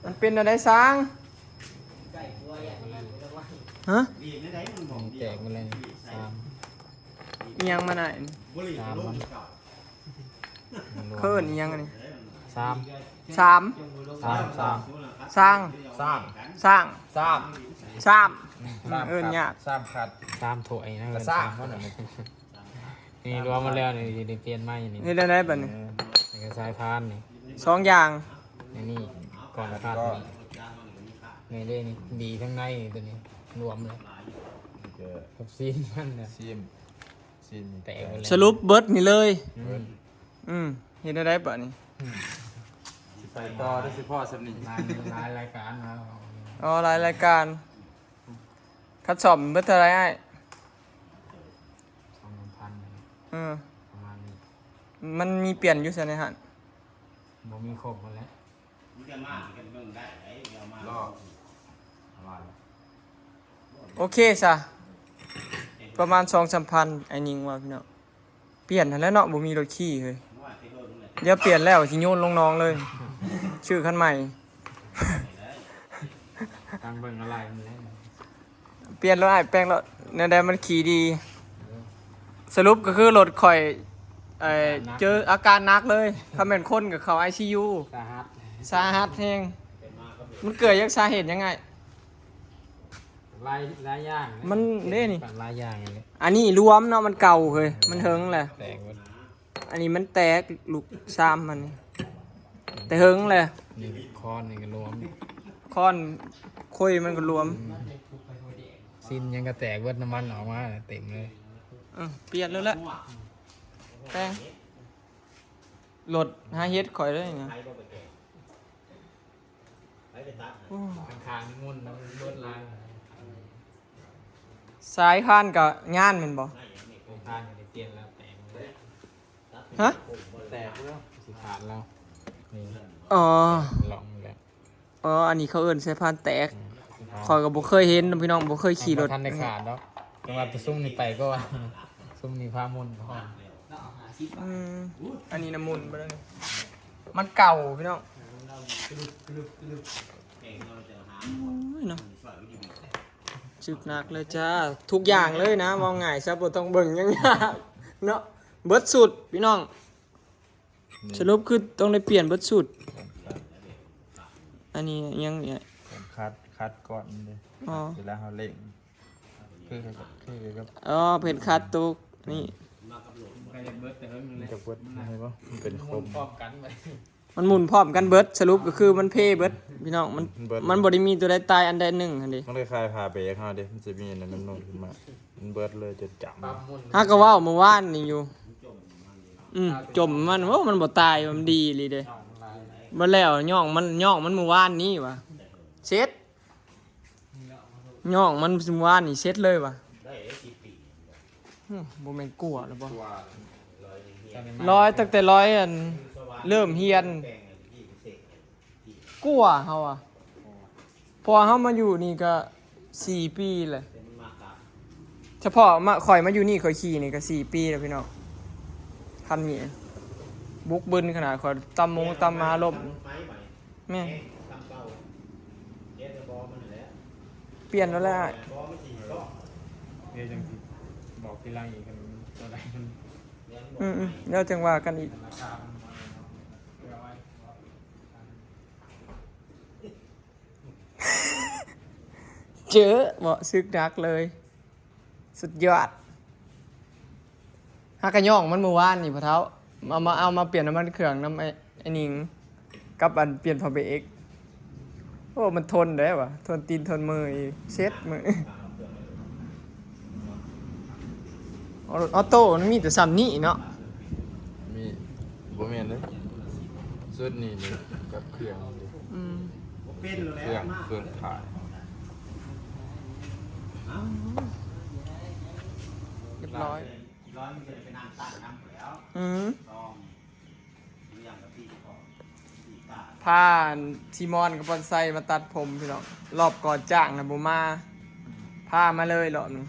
ມັນເປັນແນວໃດຊ່າງ? ຮະ? ແຕກໝົດແລ້ວ ສາມ ອີ່ຫຍັງມັນນະ? ສາມມັນ ເອີ້ນອີ່ຫຍັງອັນນີ້? ສາມ ສາມ ສາມ ສາມ ຊ່າງ ສ້າງ ສ້າງ ສ້າມ ສ້າມ ອືມ ເອີ້ນຍາກ ສ້າງຂັດ ສາມຖ້ວຍນະ ກໍສ້າງມັນນະ. ນີ້ລວມໝົດແລ້ວນີ້ ຊິໄດ້ປ່ຽນໃໝ່ນີ້ ເຮັດແນວໃດບັດນີ້? ເອີ ນີ້ກໍສາຍພານນີ້ ສອງຢ່າງ ອັນນີ້ກ່ອນພັດນີ້ ນີ້ເດ້ນີ້ ດີທັງໃນນີ້ ຕົວນີ້ລວມເລີຍ ກັບຊີ້ນມັນນະ ຊີ້ນ ຊີ້ນແຕກໝົດແລ້ວ ສະຫຼຸບເບິດນີ້ເລີຍ ອືມ ອືມ ເຮັດແນວໃດບັດນີ້? ອືມ ຊິໄປຕໍ່ຫຼືຊິພໍສ່ຳນີ້? ຫຼາຍ ຫຼາຍລາຍການເນາະ ອໍ ຫຼາຍລາຍການ ຄັນສ້ອມເບິດເທົ່າໃດອ້າຍ? ສອງສາມພັນນີ້ ເອີ ປະມານນີ້ ມັນມີປ່ຽນຢູ່ໃສໃນຫັ້ນ? ບໍ່ມີຄົບໝົດແຫຼະ ມີແຕ່ມາກັນເບິ່ງໄດ້ໄດ໋ ເອົາມາ ລໍ ປະມານ ໂອເຄຊະ ປະມານສອງສາມພັນ ອ້າຍນິງວ່າ ພີ່ນ້ອງ. ປ່ຽນຫັ້ນແຫຼະເນາະ ບໍ່ມີລົດຂີ່ເຮີ້ຍ ດຽວປ່ຽນແລ້ວຊິໂຍນລົງໜອງເລີຍ ຊື້ຄັນໃໝ່ ຕັ້ງເບິ່ງອາໄຫຼ່ມັນແຫຼະ ປ່ຽນໂລດອ້າຍ ແປ່ງໂລດ ແນວໃດມັນຂີ່ດີ ເອີ ສະຫຼຸບກໍຄືລົດຂ້ອຍ ເອີ ເຈີອາການໜັກເລີຍ ຄັນແມ່ນຄົນກໍເຂົ້າໄອຊີຢູ ສາຫັດ ສາຫັດແຮງ ມັນເກີດຈາກສາເຫດຫຍັງອ້າຍ? ຫຼາຍ ຫຼາຍຢ່າງ ມັນເດ້ນີ້ ຫຼາຍຢ່າງເລີຍ ອັນນີ້ລວມເນາະ ມັນເກົ່າເຮີ້ຍ ມັນເຖິງແຫຼະ ແຕກໝົດ ອັນນີ້ມັນແຕກລູກຊາມມັນນີ້ ແຕ່ເຫິງແຫຼະ ນີ້ຄ້ອນນີ້ກໍລວມ ຄ້ອນຄຸຍມັນກໍລວມ ຊີ້ນຫຍັງກໍແຕກເບິດ ນ້ຳມັນອອກມາເຕັມເລີຍ ເອີ ປ່ຽນໂລດແຫຼະ ແປງ ລົດຫາເຮັດຂ້ອຍເລີຍນະ. ໂອ້ ຂ້າງໆນີ້ໝຸ່ນນຳເບິດລາຍ ສາຍພານກໍຍານແມ່ນບໍ່? ສາຍພານກໍໄດ້ປ່ຽນແລ້ວ ແປງແລ້ວ ຮະ? ແຕກແລ້ວ ຊິຂາດແລ້ວ ນີ້ ອໍ ລອງແລ້ວ ອໍ ອັນນີ້ເຂົາເອີ້ນສາຍພານແຕກ ອືມ ຂ້ອຍກໍບໍ່ເຄີຍເຫັນນະພີ່ນ້ອງ ບໍ່ເຄີຍຂີ່ລົດ ຍັງບໍ່ທັນໄດ້ຂາດດອກ ແຕ່ວ່າແຕ່ຊຸມນີ້ໄປກ່ອນ ຊຸມນີ້ພາໝຸ່ນກ່ອນ ອືມ ອັນນີ້ນະໝຸ່ນບໍ່ໄດ້ ມັນເກົ່າພີ່ນ້ອງ ໂອ້ຍເນາະ ສຶກໜັກເລີຍຈ້າ ທຸກຢ່າງເລີຍນະ ເວົ້າງ່າຍຊະ ບໍ່ຕ້ອງເບິ່ງຫຍັງຍາກເນາະ ເບິດຊຸດພີ່ນ້ອງ ນີ້ ສະຫຼຸບຄືຕ້ອງໄດ້ປ່ຽນເບິດຊຸດ ອັນນີ້ຍັງນີ້ ເຂັມຂັດ ຂັດກ່ອນເດ້ ອໍ ເວລາເຮົາເລັ່ງ ຄືກັບ ຄືກັບ ອໍ ເຂັມຂັດຕົກນີ້ ມັນຈະເບິດ ເຫັນບໍ່ ມັນເປັນຄົມ ມັນໝຸ່ນພ້ອມກັນເບິດ ສະຫຼຸບກໍຄືມັນເພເບິດ ພີ່ນ້ອງ ມັນ ມັນບໍ່ໄດ້ມີຕົວໃດຕາຍອັນໃດໜຶ່ງຫັ້ນເດ້ ມັນຄ້າຍໆຜ້າເບຣກເຮົາເດ້ ມັນຈະມີອັນນັ້ນໜູນຂຶ້ນມາ ມັນເບິດເລີຍຈົນຈຳ ຫາກໍເວົ້າມື້ວານນີ້ຢູ່ ອືມ ຈົ່ມມັນ ໂອ້ ມັນບໍ່ຕາຍ ມັນດີອີ່ຫຼີເດ້ ບໍ່ແລ້ວ ຍ້ອງມັນ ຍ້ອງມັນມື້ວານນີ້ຫວາ ເສັດ ຍ້ອງມັນມື້ວານນີ້ເສັດເລີຍຫວາ ໂອ້ ບໍ່ແມ່ນກົວແລ້ວບໍ່ ຮ້ອຍ ຕັ້ງແຕ່ຮ້ອຍ ອັນ ເລີ່ມຮຽນ ກົວເຮົາອະ ເພາະວ່າເຮົາມາຢູ່ນີ້ກໍສີ່ປີແລ້ວ ສະເພາະມາ ຂ້ອຍມາຢູ່ນີ້ ຂ້ອຍຂີ່ນີ້ກໍສີ່ປີແລ້ວພີ່ນ້ອງ ຄັນນີ້ບຸກບຶນຂະໜາດ ຂ້ອຍຕຳໝູຕຳໝາລົ້ມ ແມ່ນ ປ່ຽນແລ້ວແຫຼະ ດຽວຈັ່ງຊິບອກທີຫຼັງອີກ ຄັນຕົວໃດມັນ ອືມໆ ແລ້ວຈັ່ງວ່າກັນອີກ ເຈີເບາະ ຊຶກໜັກເລີຍ ສຸດຍອດ ຫາກະຍ້ອງມັນມື້ວານນີ້ພໍ່ເຖົ້າ ເອົາມາ ເອົາມາປ່ຽນນ້ຳມັນເຄື່ອງນຳໄອ້ ໄອ້ນິງ ກັບອັນປ່ຽນຜ້າເບຣກ ໂອ້ ມັນທົນໄດ້ຫວາ ທົນຕີນທົນມືອີກ ເຊັດມື້ ອໍ ລົດອອໂຕ້ມັນມີແຕ່ຊ່ຳນີ້ເນາະ ມີ ບໍ່ແມ່ນເດ້ ຊຸດນີ້ນີ້ກັບເຄື່ອງນີ້ ອືມ ເຄື່ອງ ເຄື່ອງຖ່າຍ ຮຽບຮ້ອຍ ອືມ ພາຊີມອນກັບບອນໄຊມາຕັດຜົມພີ່ນ້ອງ ລອບກ່ອນຈ້າງນະບໍ່ມາ ພາມາເລີຍລອບນີ້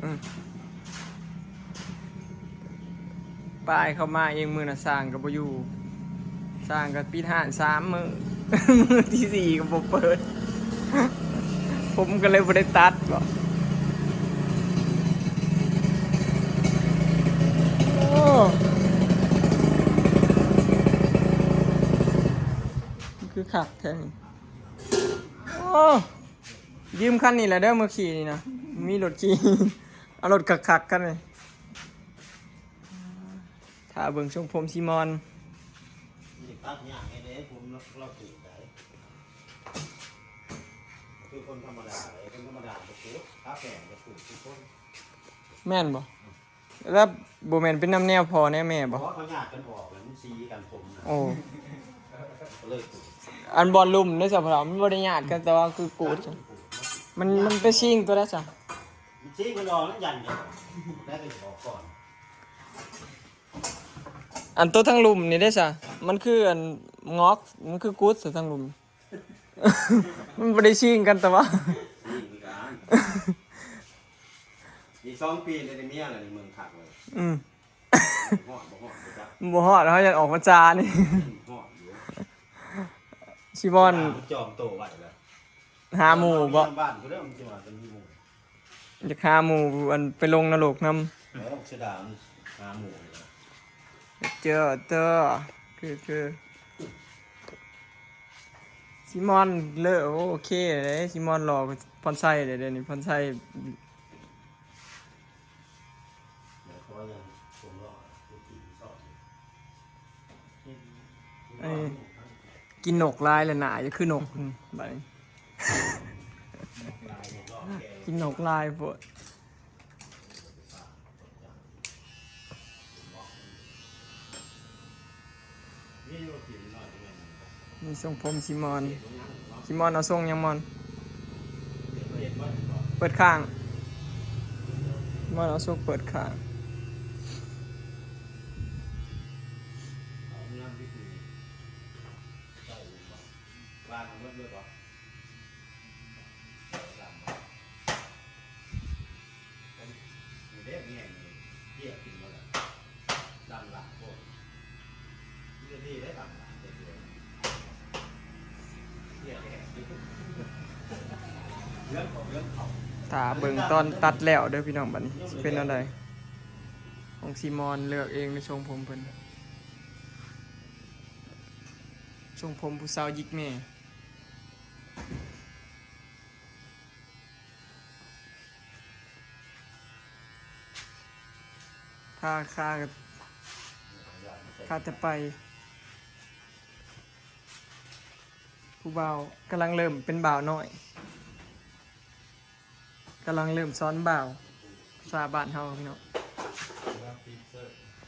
ອືມ ປ້າຍເຂົ້າມາເອງ ມື້ນະຊ່າງກໍບໍ່ຢູ່ ຊ່າງກໍປິດຮ້ານສາມມື້ ມື້ທີສີ່ກໍບໍ່ເປີດ ຜົມກໍເລີຍບໍ່ໄດ້ຕັດບໍ. ໂອ້ ຄືຄັກແທ້ນີ້. ໂອ້ ຢືມຄັນນີ້ແຫຼະເດີ ມື້ຂີ່ນີ້ນະ ມີລົດຂີ່ ເອົາລົດຄັກໆຄັນນີ້. ຖ້າເບິ່ງຊົງຜົມຊີມອນ ນີ້ຕັດຍາກແນ່ເດ້ ຜົມລາວ ລາວປູກໄດ້ ຄືຄົນທຳມະດາເດ້ ຄົນທຳມະດາບໍ່ປູກ ທາແປ້ງບໍ່ປູກທຸກຄົນ. ແມ່ນບໍ່? ແລ້ວບໍ່ແມ່ນເປັນນຳແນວພໍ່ແນວແມ່ບໍ່? ເພາະວ່າເຂົາຍາດກັນອອກແລ້ວມັນສີກັນຜົມນະ. ໂອ້ ກໍເລີຍປູກ. ອັນບ່ອນລຸ່ມເດ້ຊະພໍ່ເຖົ້າ ມັນບໍ່ໄດ້ຍາດກັນ ແຕ່ວ່າຄືກູດ ມັນ ມັນໄປຊິງຕົວໃດຊະ? ມັນຊິງມັນອອກ ມັນຢັນກັນ ໄດ້ກໍອອກກ່ອນ. ອັນໂຕທາງລຸ່ມນີ້ເດ້ຊະ ມັນຄືອັນງອກ ມັນຄືກຸດຊະທາງລຸ່ມ ມັນບໍ່ໄດ້ຊິງກັນ ແຕ່ວ່າ ນີ້ຄືກັນ ອີກສອງປີໄດ້ເມຍແລ້ວນີ້ ເບິ່ງຄັກເລີຍ. ອືມ ຮອດບໍ່ຮອດບໍ່ຈັກ ບໍ່ຮອດ ເຮົາຍັງອອກພັນສານີ້ ຮອດຢູ່ ຊິບອນ ມັນຈອງໂຕໄວ້ແລ້ວ ຫາໝູ່ບໍ? ບ້ານພຸ້ນເດີ ມັນຊິວ່າຈະມີໝູ່ ຢາກຫາໝູ່ ອັນໄປລົງນະລົກນຳ ແລ້ວເສຍດາຍຫາໝູ່ນີ້ແຫຼະ ເຈີເຕີ ຄື ຄື ຊີມອນເລີ ໂອເຄເດ້ ຊີມອນຫຼໍ່ກວ່າພອນໄຊເດ້ ດຽວນີ້ພອນໄຊ ເອີ ກິນນົກຫຼາຍແລ້ວໜ້າຢາກຄືນົກ ອືມ ບາດນີ້ ກິນນົກຫຼາຍໂພດ. ນີ້ຊົງຜົມຊີມອນ ຊີມອນເອົາຊົງຫຍັງມອນ? ເປີດຂ້າງ ມອນເອົາຊົງເປີດຂ້າງ. ຖ້າເບິ່ງຕອນຕັດແລ້ວເດີພີ່ນ້ອງ ບັດນີ້ຊິເປັນແນວໃດ ຂອງຊີມອນເລືອກເອງໃນຊົງຜົມເພິ່ນ ຊົງຜົມຜູ້ສາວຢິກແມ່. ຖ້າ ຂ້າ ຂ້າຈະໄປ ຜູ້ບ່າວກຳລັງເລີ່ມເປັນບ່າວນ້ອຍ ກຳລັງເລີ່ມສອນບ່າວ ພາສາບ້ານເຮົາພີ່ນ້ອງ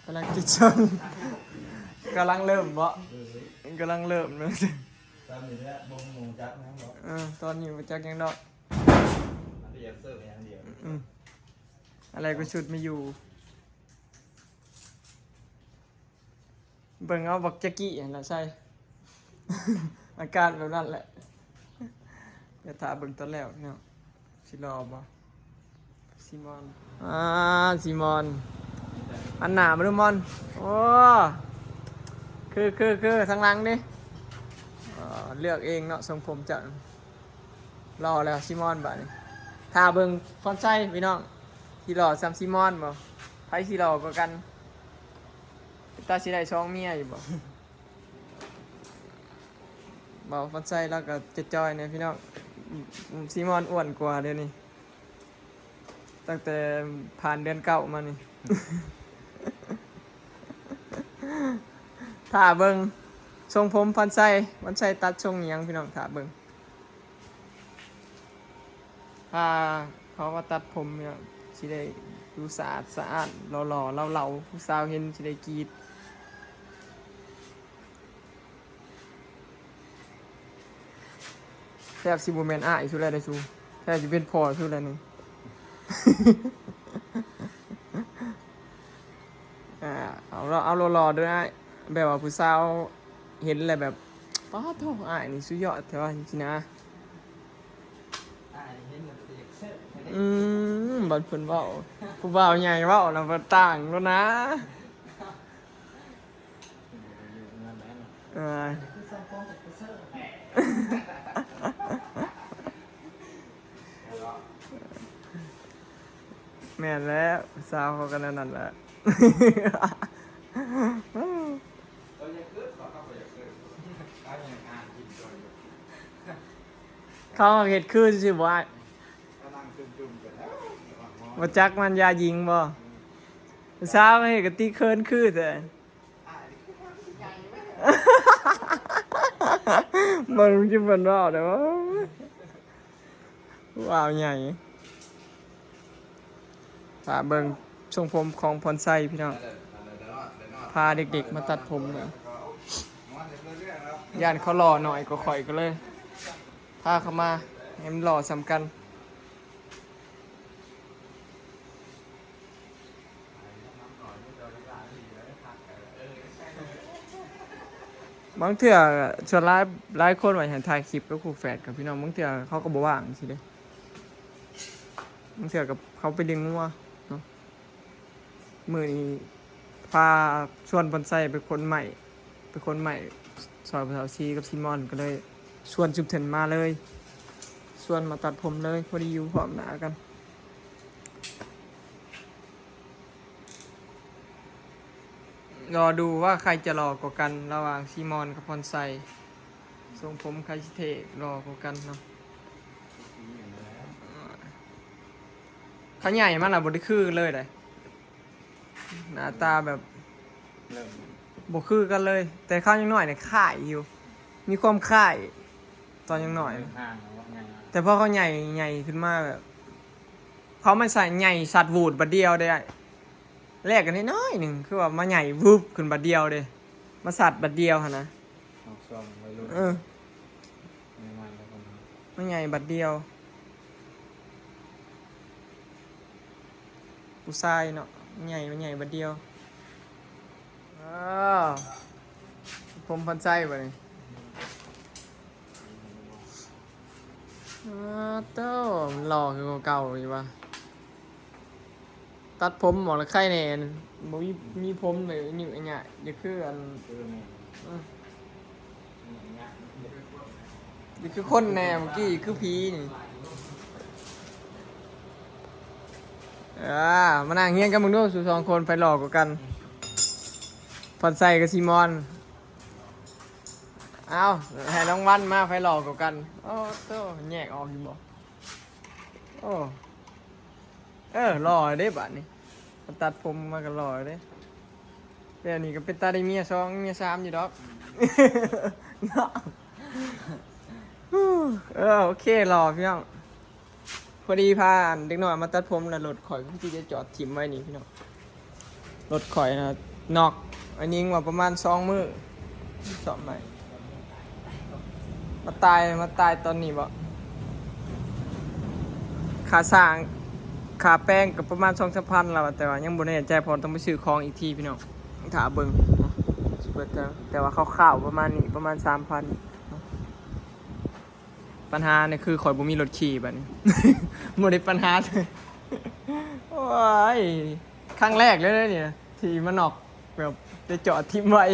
ກຳລັງຕິດເຊີງ ກຳລັງເລີ່ມເບາະ ກຳລັງເລີ່ມເລີຍ ຕອນນີ້ແຫຼະ ບໍ່ຮູ້ຈັກຫຍັງດອກ ເອີ ຕອນນີ້ບໍ່ຈັກຫຍັງດອກ ອັນນີ້ຢາກເສີບຢ່າງດຽວ ອືມ ອະໄລກໍຊຸດມີຢູ່ ເບິ່ງເອົາບັກຈັກກີ້ຫັ້ນລະໃສ່ ອາກາດແບບນັ້ນແຫຼະ ດຽວຖ້າເບິ່ງຕອນແລ້ວພີ່ນ້ອງ ຊິຫຼໍ່ບໍ່? ຊີມອນ ອ່າ ຊີມອນ ອັນໜ້າມາດູມອນ ໂອ້ ຄື ຄື ຄື ທາງຫຼັງເດ້ ເອີ ເລືອກເອງເນາະ ຊົງຜົມເຈົ້າ ຫຼໍ່ແລ້ວຊີມອນບາດນີ້ ຖ້າເບິ່ງພອນໄຊພີ່ນ້ອງ ຊິຫຼໍ່ສ່ຳຊີມອນບໍ່? ໃຜຊິຫຼໍ່ກວ່າກັນ? ເປັນຕາຊິໄດ້ສອງເມຍຢູ່ບໍ່? ເວົ້າພອນໄຊລາວກໍຈະຈ່ອຍແດ່ພີ່ນ້ອງ ຊີມອນອ້ວນກວ່າດຽວນີ້ ຕັ້ງແຕ່ຜ່ານເດືອນເກົ້າມານີ້ ຖ້າເບິ່ງຊົງຜົມພອນໄຊ ພອນໄຊຕັດຊົງອີ່ຫຍັງພີ່ນ້ອງ ຖ້າເບິ່ງ ຖ້າເຂົາມາຕັດຜົມນີ້ ຊິໄດ້ດູສະອາດສະອ້ານ ຫຼໍ່ໆ ເຫຼົ່າໆ ຜູ້ສາວເຫັນຊິໄດ້ກຣີດ. ແທບຊິບໍ່ແມ່ນອ້າຍສຸດແລ້ວເດ້ສູ ແທບຊິເປັນພໍ່ສຸດແລ້ວນີ້ ອ່າ ເອົາຫຼໍ່ໆເດີອ້າຍ ແບບວ່າຜູ້ສາວເຫັນແລ້ວແບບ ປາດໂທ້ ອ້າຍນີ້ສຸດຍອດແທ້ວ່າ ຈັ່ງຊີ້ນະ. ອືມ ບັດເພິ່ນເວົ້າ ຜູ້ບ່າວໃຫຍ່ເວົ້ານະ ບໍ່ຕ່າງໂລດນະ. ເອີ ຄືສັງຄົມເປັນຜູ້ເຊີ ແປກ ແມ່ນແລ້ວ ສາວເຂົາກໍແນວນັ້ນແຫຼະ. ເຂົາເຮັດຄືຊື່ໆ ບໍ່ອ້າຍ? ບໍ່ຈັກມັນຢາຍິງບໍ່? ຜູ້ສາວເຮັດກະຕິເຂີນຄືແທ້. ເບິ່ງທີ່ເພິ່ນເວົ້າເດີ ວ້າວໃຫຍ່. ຖ້າເບິ່ງຊົງຜົມຂອງພອນໄຊພີ່ນ້ອງ ພາເດັກໆມາຕັດຜົມເບິ່ງ. ຢ້ານເຂົາຫຼໍ່ໜ້ອຍກວ່າຂ້ອຍ ກໍເລີຍພາເຂົາມາໃຫ້ມັນຫຼໍ່ສ່ຳກັນ. ບາງເທື່ອສ່ວນຫຼາຍ ຫຼາຍຄົນວ່າໃຫ້ຖ່າຍຄລິບກັບຄູ່ແຝດກັບພີ່ນ້ອງ ບາງເທື່ອເຂົາກໍບໍ່ວ່າງຊີ້ເດ້. ບາງເທື່ອກໍເຂົາໄປລ້ຽງງົວເນາະ. ມື້ນີ້ພາ ຊວນພອນໄຊໄປຂົນໄມ້ ໄປຂົນໄມ້ຊ່ອຍພໍ່ເຖົ້າຊີກັບຊີມອນ ກໍເລີຍຊວນຊຸມເພິ່ນມາເລີຍ ຊວນມາຕັດຜົມເລີຍ ພໍດີຢູ່ພ້ອມໜ້າກັນ. ລໍດູວ່າໃຄຈະຫຼໍ່ກວ່າກັນລະຫວ່າງຊີມອນກັບພອນໄຊ ຊົງຜົມໃຄຊິເທ່ຫຼໍ່ກວ່າກັນເນາະ. ເຂົາໃຫຍ່ມາລະບໍ່ໄດ້ຄືເລີຍເດ້ ໜ້າຕາແບບບໍ່ຄືກັນເລີຍ ແຕ່ເຂົາຍັງນ້ອຍນີ້ຄ້າຍຢູ່ ມີຄວາມຄ້າຍຕອນຍັງນ້ອຍ ແຕ່ພໍເຂົາໃຫຍ່ ໃຫຍ່ຂຶ້ນມາແບບ ເຂົາມາໃສ່ໃຫຍ່ສັດວູດບາດດຽວເດ້ ແລກກັນນ້ອຍໆໜຶ່ງ ຄືວ່າມາໃຫຍ່ວືບຂຶ້ນບາດດຽວເດ້ ມາສັດບາດດຽວຫັ້ນນະ. ເອີ ມັນໃຫຍ່ບັດດຽວ ຜູ້ຊາຍເນາະ ມັນໃຫຍ່ ມັນໃຫຍ່ບັດດຽວ. ອ້າວ ຜົມພັນໄຊບາດນີ້. ອ້າໂຕ ມັນຫຼໍ່ຄືເກົ່າຢູ່ວ່າ ຕັດຜົມອອກລະໄຄແດ່ ບໍ່ມີ ມີຜົມເລີຍ ອາຍຸອາຍະ ຢ່າຄືອັນ ເອີ ຢ່າຄືຄົນແດ່ ເມື່ອກີ້ຄືຜີນີ້. ເອີ ມານັ່ງຮຽງກັນເບິ່ງດູ ສູສອງຄົນໃຜຫຼໍ່ກວ່າກັນ ພອນໄຊກັບຊີມອນ. ເອົາ ໃຫ້ລາງວັນມາ ໃຜຫຼໍ່ກວ່າກັນ. ໂອ້ໂຕ ແຍກອອກຢູ່ບໍ່? ໂອ້ ເອີ ຫຼໍ່ເດ້ບາດນີ້ ຕັດຜົມມາກໍຫຼໍ່ເດ້. ແຕ່ອັນນີ້ກໍເປັນຕາໄດ້ເມຍສອງເມຍສາມຢູ່ດອກເນາະ. ເອີ ໂອເຄ ຫຼໍ່ພີ່ນ້ອງ. ພໍດີພາເດັກນ້ອຍມາຕັດຜົມ ແລ້ວລົດຂ້ອຍຄືຊິໄດ້ຈອດຖິ້ມໄວ້ນີ້ພີ່ນ້ອງ. ລົດຂ້ອຍນະນັອກ ອັນນີ້ວ່າປະມານສອງມື້ ສ້ອມໃໝ່. ມາຕາຍ ມາຕາຍຕອນນີ້ບໍ? ຄ່າສ້າງ ຄ່າແປງກໍປະມານສອງສາມພັນແລ້ວ ແຕ່ວ່າຍັງບໍ່ແນ່ໃຈ ເພາະຕ້ອງໄປຊື້ຂອງອີກທີພີ່ນ້ອງ. ຖ້າເບິ່ງເນາະ ຊິເບິດເທົ່າໃດ ແຕ່ວ່າຄ່າວໆປະມານນີ້ ປະມານສາມພັນ. ບັນຫານີ້ຄືຂ້ອຍບໍ່ມີລົດຂີ່ບາດນີ້ ບໍ່ໄດ້ບັນຫາເລີຍ. ໂອ້ຍ ຄັ້ງແລກເລີຍນີ້ທີ່ມານັອກ ແບບໄດ້ຈອດຖິ້ມໄວ້.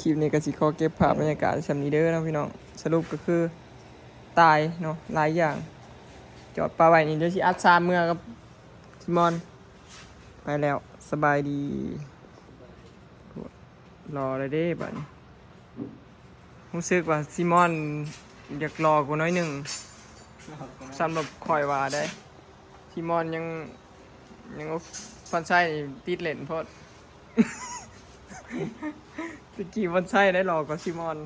ຄລິບນີ້ກໍຊິຂໍເກັບພາບບັນຍາກາດສ່ຳນີ້ເດີເນາະພີ່ນ້ອງ. ສະຫຼຸບກໍຄືຕາຍເນາະ ຫຼາຍຢ່າງ ຈອດປະໄວ້ນີ້. ດຽວຊິອັດສາມເມືອກັບຊີມອນ. ໄປແລ້ວ ສະບາຍດີ. ຫຼໍ່ແລ້ວເດ້ບາດນີ້. ຮູ້ສຶກວ່າຊີມອນຢາກຫຼໍ່ກວ່າໜ້ອຍໜຶ່ງ ສຳລັບຂ້ອຍວ່າໄດ໋. ຊີມອນຍັງ ຍັງ ໂອ້ ພອນໄຊຕິດເຫຼັ້ນໂພດ. ຕະກີ້ພອນໄຊໄດ້ຫຼໍ່ກວ່າຊີມອນ.